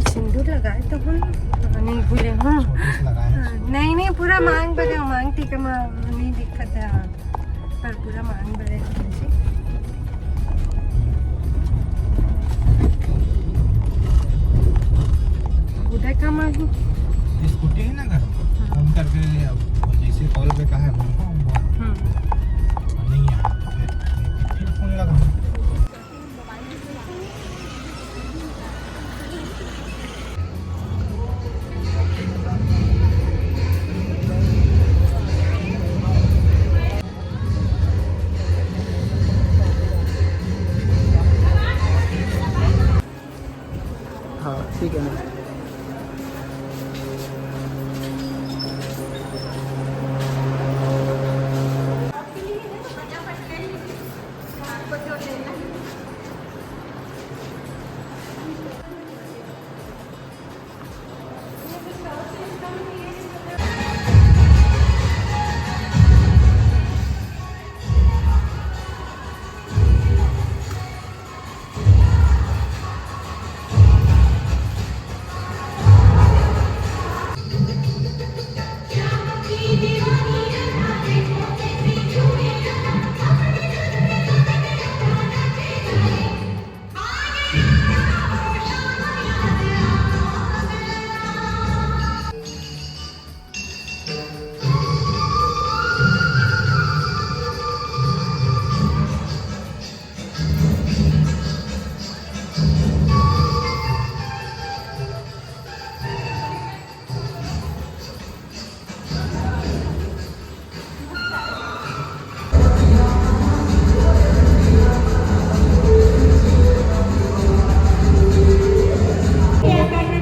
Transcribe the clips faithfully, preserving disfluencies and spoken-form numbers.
सिंदूर लगाए तो हूँ, नहीं भूले हूँ। छोटे से लगाए हैं। हाँ, नहीं, नहीं, पूरा मांग भरे हूँ, मांग टीका में नहीं दिक्कत है, हाँ। पर पूरा मांग भरे हूँ जी। उदय का मांग? स्कूटी है ना घर में, हाँ। फोन करके ले आओ। और जैसे कॉल पे कहा है, बोल, हाँ, बोल। हम्म। और नहीं आया तो फिर, फिर फोन लगा। हाँ, ठीक है।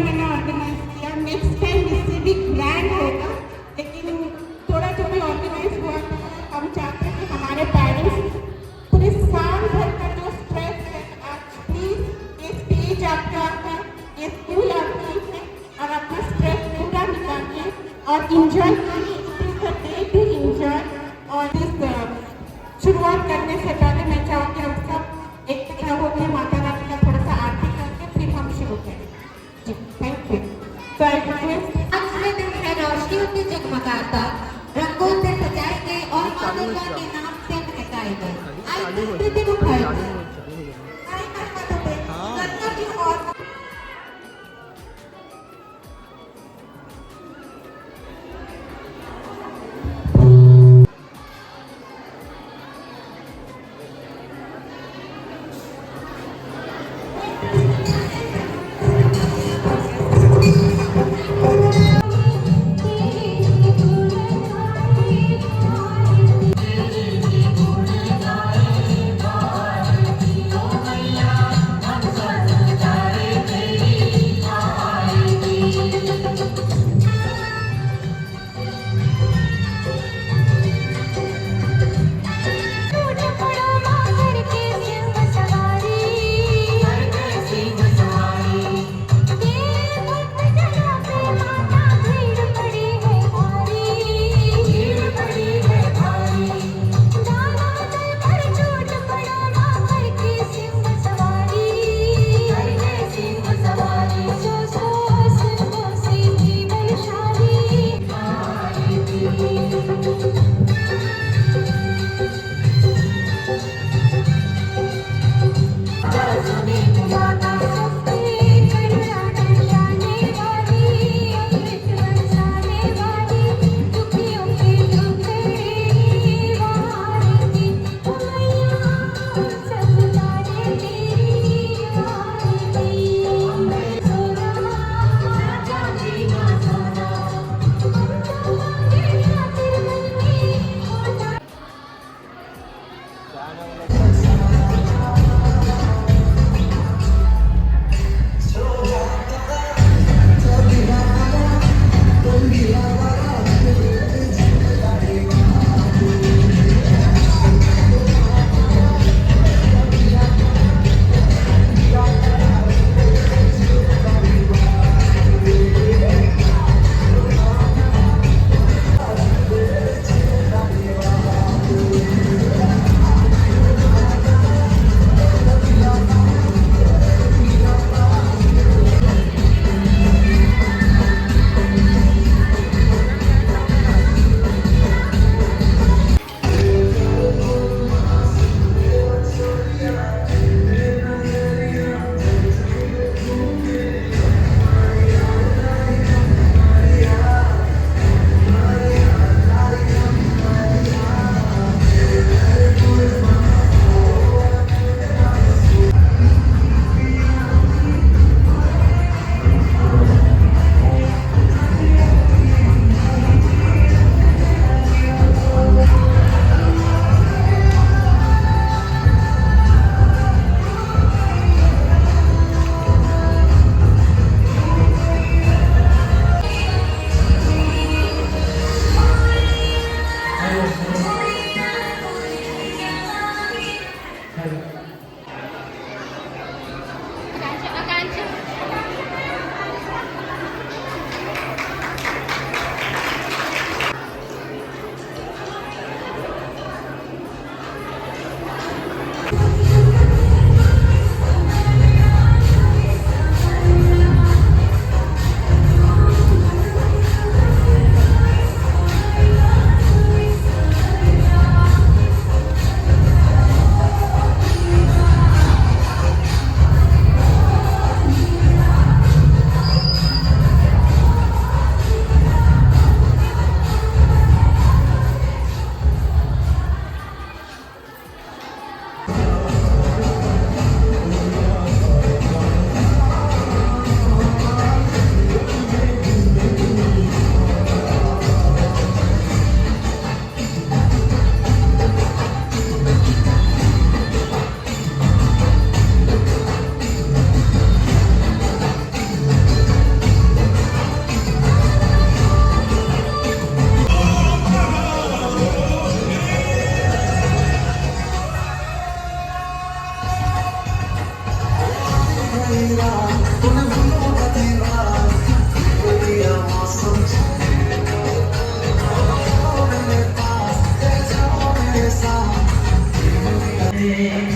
मैंने ऑर्गेनाइज किया, नेक्स्ट टाइम इससे भी ग्रैंड होगा, लेकिन थोड़ा जो भी ऑर्गेनाइज हुआ था, हम चाहते हैं कि हमारे पेरेंट्स पूरे साल भर का जो स्ट्रेस है, आज प्लीज ये स्टेज आपका है, ये स्कूल आपकी है, और अपना स्ट्रेस पूरा निकालिए और एंजॉय करिए। It is a day to enjoy। और इस, अ, शुरुआत करने से पहले मैं चाहूँगी हम सब एकट्ठा होकर माता रानी का थोड़ा सा आरती करके फिर हम शुरू करें। जी, thank you। So I request आज के दिन है, रोशनियों से जगमगाता, रंगों से सजाए गए और माँ दुर्गा के नाम से महकाए गए। आइए, संस्कृति को फैलाएं। आइए, माता दुर्गा की ओर Em